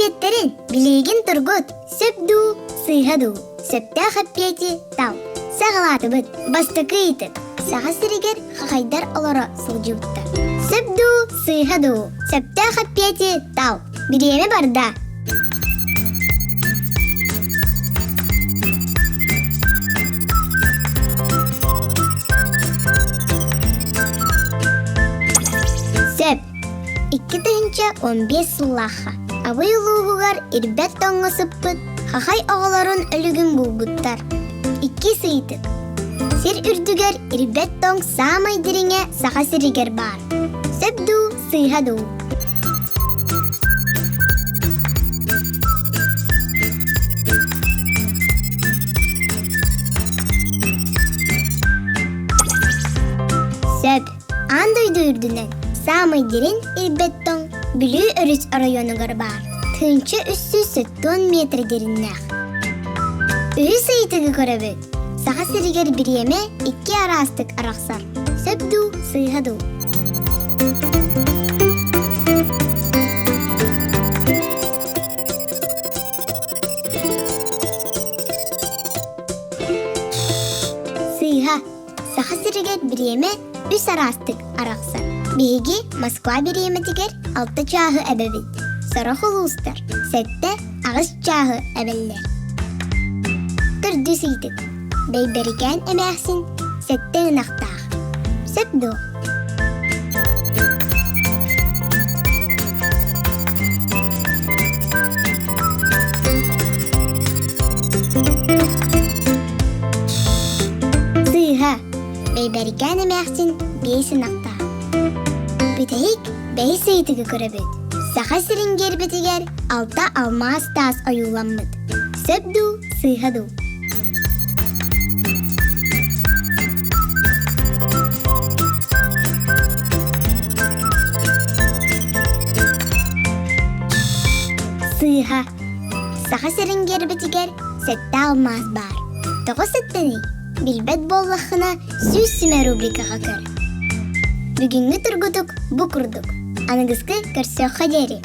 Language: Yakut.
Эппиэттэрин билиигин тургут, сөп дуу, сыыһа дуу? Сөптөөх эппиэти тал. Саҕалаатыбыт. Бастакы ыйытык. Саха сиригэр хахайдар олоро сылдьыбыттар. Сөп дуу, сыыһа дуу? Сөптөөх эппиэти тал. Бириэмэ барда. Сөп. 2015 сыллаахха Абый улууһугар ирбэт тоҥҥо сыппыт хахай оҕолорун өлүгүн булбуттар. Иккис ыйытык. Сир үрдүгэр ирбэт тоҥ саамай дириҥэ Саха сиригэр баар. Сөп дуу, сыыһа дуу? Сөп. Аан дойду үрдүнэн саамай дириҥ ирбэт тоҥ Бүлүү өрүс оройуонугар баар. 1370 метр дириҥнээх. Үһүс ыйытыгы көрөбүт. Саха сиригэр бириэмэ икки араастык арахсар. Сөп дуу, сыыһа дуу? Сыыһа. Саха сиригэр бириэмэ үс араастык арахсар. Биһиги Москва бириэмэтигэр алта чааһы эбэбит. Сорох улуустар сэттэ, аҕыс чааһы эбэллэр. Төрдүс ыйытык. Бэйбэрикээн эмээхсин сэттэ ынахтаах. Сөп дуо? Сыыһа, Бэйбэрикээн эмээхсин биэс ынахтаах. Бүтэһик бэһис ыйытыгы көрөбүт. Саха сирин гербэтигэр алта алмаас таас ойууламмыт. Сөп дуу, сыыһа дуу? Сыыһа. Саха сирин гербэтигэр сэттэ алмаас баар. Тоҕо сэттэний? Билбэт буоллаххына, сүүс сүмэ рубрикаҕа көр. Бүгүҥҥү тургутук бу курдук. Аныгыскы көрсүөххэ диэри.